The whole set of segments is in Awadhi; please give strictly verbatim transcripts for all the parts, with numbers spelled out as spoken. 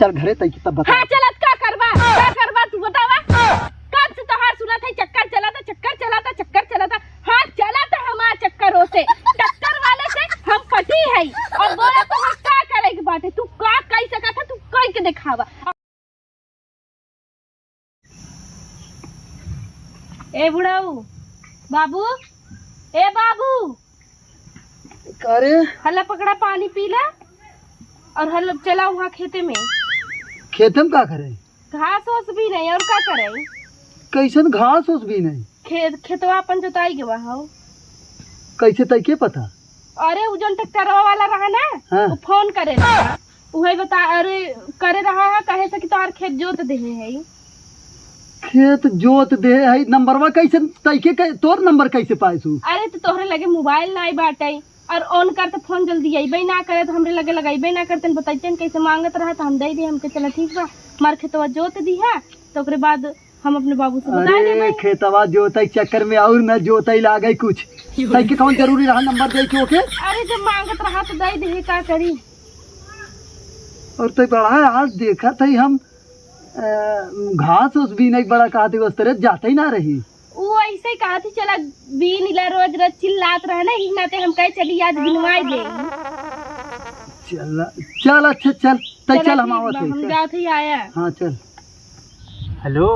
चल घरे तई की तब बता। हाँ, चलत का करबा? का करबा तू बतावा? कब से तोहार सुनत है, चक्कर चलाता, चक्कर चलाता, चक्कर चलाता। हाँ, चलाता हमार चक्कर होते, टक्कर वाले से हम पटी है। और बोला तो हम का करे के बाटे, तू का कही सकत है, तू कही के देखावा। ए बुढ़ऊ, बाबू, ए बाबू, अरे हल्ला पकड़ा, पानी पी ला और हल्ला चला वहाँ खेते में। खेते में का करे? घास ओस भी नहीं और का करे? कैसन घास ओस भी नहीं? खेत, खेतवा अपन जोताई गवा हो। कैसे तई के पता? अरे उ जौन ट्रैक्टरवा वाला रहा ना, हाँ। उ फोन करे रहा, उहे बता, अरे करे रहा है, कहे से कि तोहार खेत जोत देहे है। खेत जोत देहे है, नंबरवा कैसे तई के, कै-, तोर नंबर कैसे पाए सु? अरे तो तोहरे लगे मोबाइल नाई बाटे, और उनकर तो फोन जल्दी अइबे ना करे, तो हमरे लगे लगइबे ना करते, बतैते कैसे मांगत रहा तो हम दे दे, हमके चला ठीक बा, हमार खेतवा जोत दिहा, तो ओकरे बाद हम अपने बाबू से बता अरे देबे। खेतवा जोतई चक्कर में और न जोतई लागे कुछ। तई के कौन जरूरी रहा नंबर दे के ओके? अरे जब मांगत रहा तो दे दे, का करी? और तई बड़ा आज देखत है हम, अ, घास उस भी नहीं बड़ा कहते उस तरह जाते ही ना रही। वो ऐसे ही कहती चला बीन ला रोज रोज चिल्लात रहा ना, इस नाते हम कहे चली आज बिनवाई दे। चल, चल, अच्छा, चल, तै चला चल, हम ठीक आवत बा, हई, हम चल। जात ही आया। हाँ, चल। हेलो,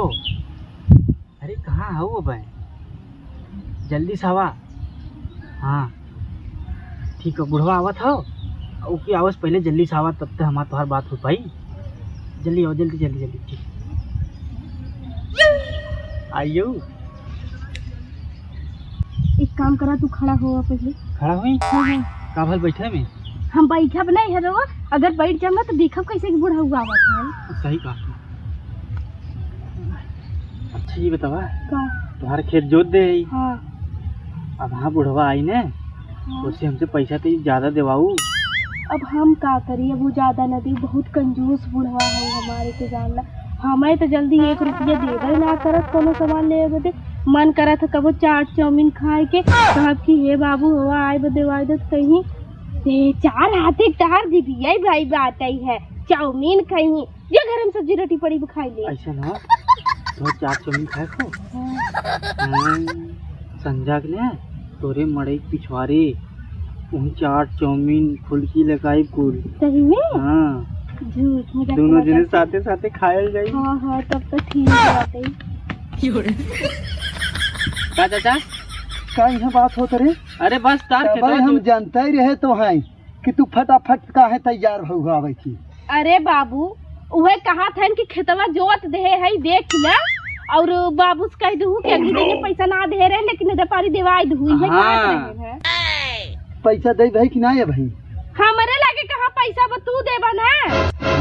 अरे, कहाँ हऊ अबे? जल्दी से आवा। हाँ, ठीक है, बुढ़वा आवत हौ, ओके आवस पहले जल्दी से आवा, तब तक हमार तोहार बात हो पाई। जल्दी आओ, जल्दी, जल्दी, जल्दी, ठीक। आइयो। एक काम करा, तू खड़ा हो पहले। खड़ा होई? हाँ, हाँ। का भल बैठे में? हम बैठब नहीं है रो, अगर बैठ जाम ना तो देखब कैसे कि बुढ़ऊ आवत है। सही कहा तू। अच्छा ये बतावा, का? तुम्हारे खेत जोत दे ही। हाँ। अब हाँ बुढ़वा आई ने, हाँ। उससे हमसे पैसा तो ज्यादा देवाऊ। अब हम का करी, अब वो ज्यादा न दे, बहुत कंजूस बुढ़वा है हमारे के जानला। हमें तो जल्दी एक रुपया देबे ना करत कोनो सामान लेवे बदे। मन करत है कबो चाट चाउमीन खाए के, कहब कि हे बाबू हवा आए बदे वाए दे कहीं। ए, चार हाथे तार दिबिया भाई बात आई है, चाउमीन कहीं। ये घर में सब्जी रोटी पड़ी, खाई ले। ऐसा ना, तो चाट चाउमीन खाए को। हाँ। हाँ, संझा के ने तोरे मड़ई पिछवारे वही चाट चाउमीन फुल्की लगाई कुल। सही में? हाँ। झूठ, मजाक दोनों मजाक। जने साथे साथे खायल जाई। हाँ, हाँ, तब तो ठीक बात है। का चाचा? का यहाँ बात होत रे? अरे बस तार तब खेतवा हम जो जानते ही रहे तो हैं। कि तू फटाफट काहे तैयार हो आवे की? अरे बाबू, उहे कहत हन कि खेतवा जोत देहे है, देख ला, और बाबू से कह दू कि अगली दिन पैसा ना दे रहे, लेकिन इधर पारी देवाई दू, इहे कहत हाँ। रहे हैं। पैसा दे भाई कि ना ये भाई? हमरे लगे कहाँ पैसा बा, तू देबा ना।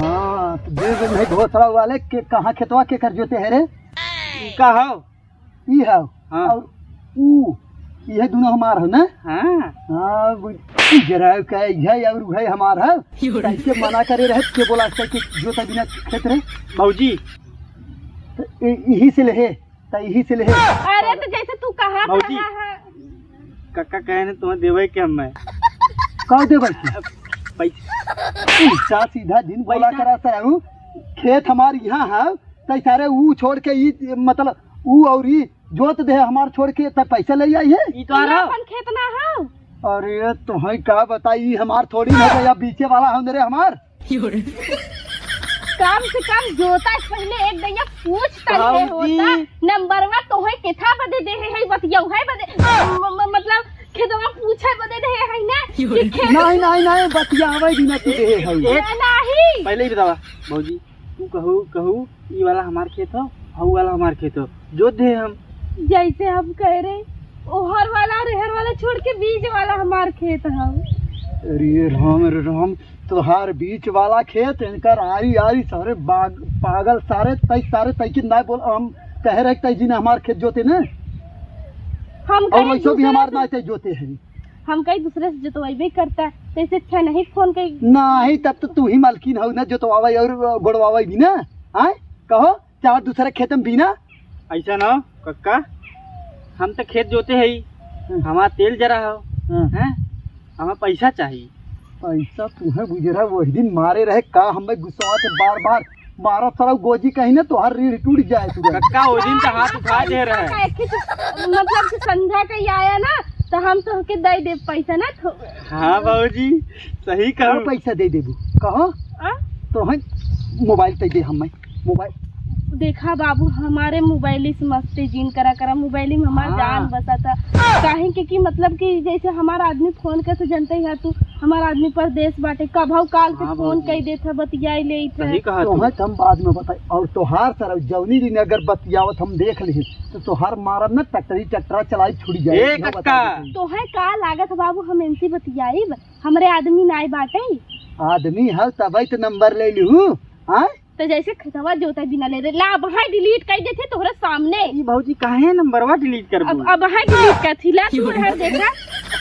हाँ, तो दे दे भाई, घोसड़ा वाले के कहाँ खेतवा के कर जोते है रे? का हो? ई है। हाँ। और ऊ, इहे दोनों हमार हो ना? हाँ। हाँ, वो इजराइल का है और उहे हमार है। कैसे मना करे रहे के बोला, कैसे जोता बिना खेत रहे? भौजी। तो इ-, इही से लेहे, तो इही से लेहे। अरे तो जैसे तू कहा भौजी। कहा है। काका कहे ने तुम्हें देवे के हमें। का देवे के? पैसा। उल्टा सीधा दिन बोला पैसा। करा सर, खेत हमार यहाँ है, तो सारे ऊ छोड़ के ई, मतलब, ऊ और ई जोत दे हमार छोड़ के, त पैसा ले आई है। ई तो आ रहा। अपन खेत ना हो। अरे, तुम्हें का बताई, ई हमार थोड़ी ना है, या बीचे वाला हो मेरे हमार। कम से कम जोता से पहले एक दैया पूछ त ले बाबूजी। होता। नंबरवा तोहे केथा बदे दे है, बतियौ है बदे, म-, म-, मतलब, खेतवा पूछे बदे दे है ना, कि खेत नहीं, नहीं, नहीं, बतियावे बिना तू दे है। ना, नहीं। पहले ही बतावा, भौजी। तू कहू, कहू, ई वाला हमार खेत हो, हऊ वाला हमार खेत हो, जोत दे हम। जैसे हम कह रहे, ओहर वाला और एहर वाला छोड़ के बीच वाला हमार खेत हो। अरे राम रे राम, तोहार बीच वाला खेत, इनकर आरी आरी सारे बाग, पागल सारे, तई सारे तई की ना बोल, हम कह रहे तई जी ने हमार खेत जोते ने। हम और कहीं वैसे भी दूसरे हमार से ना तई जोते हैं। हम कहीं दूसरे से जोतवाइबे करता, तो इससे अच्छा नहीं फोन कहीं। नहीं, तब तो तू ही मालकिन हो ना, जोतवावे और गोड़वावे भी ना। आय, कहो, चार दूसरे खेत में भी ना। ऐसा ना हो, कक्का, हम तो खेत जोते है ही, हम्म। हमारा तेल जरा हो, हम्म। हैं? हमें पैसा चाहिए। पैसा तुहे बुझेरा, वही दिन मारे रहे का, हमें गुस्सा के बार बार मारा, सारा गोजी कहीं ना तोहार रीढ़ टूट जाए तू। कक्का, वही दिन तो हाथ उठा दे रहे। एक ही चीज, मतलब कि संध्या के ही आया ना, तो हम तो के दे दे पैसा ना, थो- हाँ बाबूजी, सही कहा। कहो। पैसा दे देबू, कहो। आ? तो है मोबाइल तै दे हमें। मोबाइल। देखा बाबू, हमारे मोबाइल से मस्ती जिन करा करा, मोबाइल में हमार हाँ। जान बसा था। काहे के कि मतलब कि जैसे हमार आदमी फोन कैसे जनते है तू, हमार आदमी परदेश बाटे, कभौ काल के हाँ फोन बाबू। कई देत है, बतियाई लेत है। सही कहा तो तू। है हम बाद में बताई। और तोहार सारा जौनी दिन अगर बतियावत हम देख ली तो तोहार मारब ना टकटरी टकटरा चलाई छुड़ी जाए। ए इहो बता कक्का। देते। तो है का लागत बाबू हम इनसे बतियाईब? हमरे आदमी नाई बाटे। आदमी है तबै तो नंबर ले लिहू। हाँ? तो जैसे खेतवा जोता बिना ले रे, ला अब हाय डिलीट कर देते तोहरे सामने। ई भौजी काहे नंबरवा डिलीट कर अब, दू? अब हाय डिलीट कर थी, ला तू हर देखा,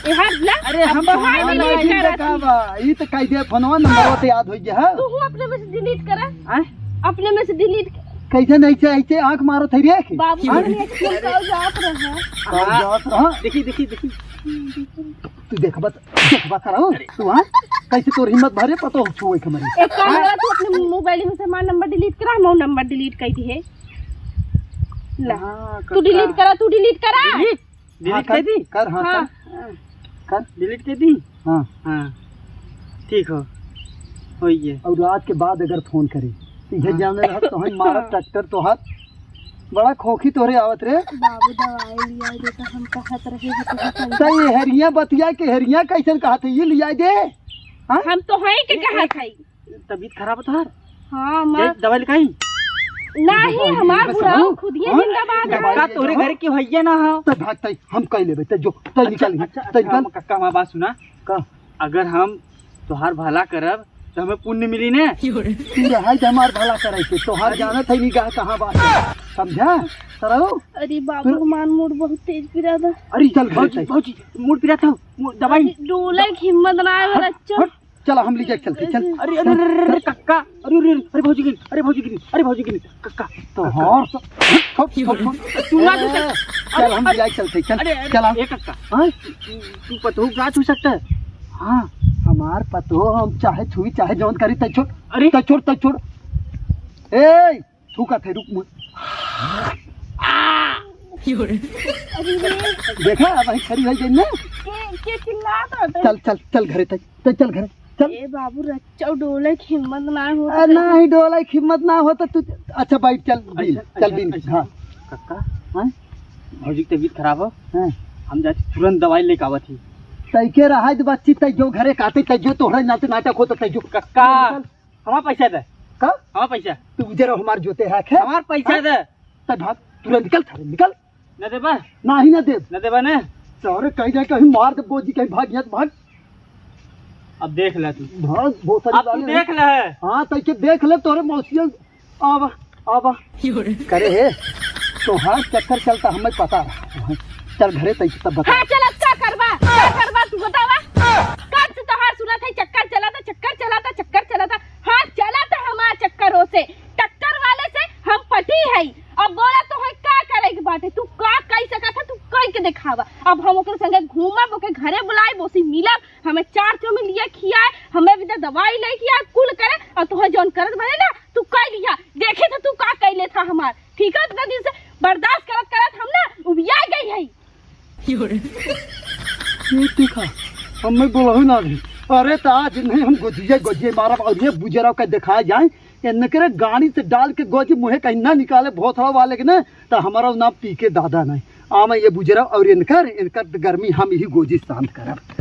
ए हर ला, अरे अब हम हाय फोनवा डिलीट नहीं कर देखा बा, ई तो कह दे फोनवा नंबरवा तो याद हो गया है। तू हूँ अपने में से डिलीट करा। आय? अपने में से डिलीट कर। कैसे नहीं से ऐसे आंख मारो थे रे? बाबू हाँ? ने एक फोन कॉल जात रहा। कॉल हाँ। जात रहा। देखी, देखी, देखी। तू देख बस। देखबा सारा हो, अरे। तू, हाँ? कैसे तोर हिम्मत भरे, पतो हो छुए के मरी। एक काम हाँ? करा, तू अपने मोबाइल में से हमार नंबर डिलीट करा, हम नंबर डिलीट कर दिए। ला। हाँ, तू डिलीट करा, तू डिलीट करा। डिलीट? हाँ, डिलीट कर कर, दी? कर, हाँ, हाँ। कर। कर। डिलीट कर दी? हाँ। हाँ। ठीक हो, होइए। और आज के बाद अगर फोन करे, तो इहे हाँ। जाने रह, तो हम मारा ट्रैक्टर तोहार। बड़ा खोखी तोहरे आवत रे। बाबू दवाई लिया दे तो हम कहत रहे हैं तो हम तो ये हेरिया बतिया के हेरिया कैसन कहत है, ये लिया दे। हाँ? हम तो है के ए, कहत ए, है। तबीयत खराब है तोहार? हाँ, माँ। दे, दवाई लिखाई? नहीं, दवाई हमार लिखाई, बुढ़ाऊ बताओ। खुद ये हाँ? जिंदाबाद है। दवाई का तोरे लिखाओ। घर के भैया ना हो? तो भाग तई, हम कह लेबे, तो जो, तो अच्छा, निकल, अच्छा, तो अच्छा, निकल। हम, कक्का, हमार बात सुना। का? अगर हम तोहार भला करब, तो हमें पुण्य मिली ने। तू रहाई तो हमार भला करे के, तोहार अरे। जानत है निगाह कहाँ बात है, समझा? सरऊ? अरे बाबू, तू हमार मूड बहुत तेज पिरात है। अरे चल घर भौजी, से। भौजी, मूड पिरात हो, मूड दवाई। अरे डोले की हिम्मत ना है मेरा, हट, चल। हट, चला हम ले जाए चलते, चल। अरे, अरे, अरे, अरे, अरे, कक्का, अरे, अरे, अरे, भौजी गिन, अरे, भौजी गिन, अरे, भौजी गिन, कक्का, तो कक्का। हर स-, हट, हट, हट, हट। तू ना ए, छू सक-, चल, हम अरे, ले जाए चलते, चल, अरे, अरे, चला। ए कक्का, हाँ? तू, तू पतोह का छू सकता है? हाँ, हमार पतोह हम चाहे छुई, चाहे जौन करी, तै छोड़, अरे। तै छोड़, तै छोड़। ए, थूका थे, रुक मुझ। अरे रे। देखा, अब वही खड़ी हो गई ना। के, के चिल्लात होते? चल, चल, चल घरे तक, चल, चल घरे, चल। ए बाबू, रच्चौ डोले की हिम्मत ना होता। अरे नहीं, डोले की हिम्मत ना होता तू। अच्छा, बैठ, चल, बीन, अच्छा, चल, अच्छा, बीन, अच्छा। हाँ। कक्का, हाँ? भौजी की तबीयत खराब हो? हाँ। हम जाते तुरंत दवाई लेके आवत ही। तै के रहा बच्ची, तै जो घरे काटे, तै जो तोहरे नाते नाटक होता, तै जो। कक्का। चल, चल। हमार पैसा दे। का? हमार पैसा। तू जरा हमार जोते है, खे? हमार पैसा हाँ? दे। तो भाग, तुरंत निकल, थारे निकल। न देबा? नाही न देब। न देबा ने? तोरे कहीं ना कहीं मार दे, बोजी कहीं भाग, यहाँ से भाग। अब देख ले तू। भाग, बोतल अब तू वाले। देख ले। हाँ, तो इके देख ले, तोरे मौसिया। आवा, आवा। करे हे, तोहार चक्कर चलता, हमें पता रहा। चल घरे तई तब बता। हाँ, चलत का करबा? का करबा तू बतावा? कब से तोहार सुनत है चक्कर चलता, चक्कर चलता, चक्कर चलता। हाँ, चलत है हमार चक्कर ओसे। ट्रैक्टर वाले से हम पटी है। अब बोला तो है का करे के बाटे? तू का कही सकत है, तू कह के दिखावा। अब हम ओकरे संगे घूमब, ओके घरे बुलाइब, ओसे मिलब, हमें चार चौमिन लिए खियाए, हमें भी दे दवाई ले खियाए, कुल करे, और तोहे जौन करत बने ना, तू कह लिया। देखे तो तू का कैले था हमार, ठीक है? इतना दिन से बर्दाश्त करत करत हम ना उबिया गई है। ये देखा, हमें बोलहु ना भी। अरे तो आज नहीं हम गोजिया गोजिया मारब और ये बुजराव का दिखाया जाए, इनकरे गाड़ी से डाल के गोजी मुँहे कहीं ना निकाले भोथड़ा वाले के ना, तो हमारा नाम पी के दादा नहीं। आमा ये बुजराव और इनकर, इनकर गर्मी हम यही गोजी शांत करब।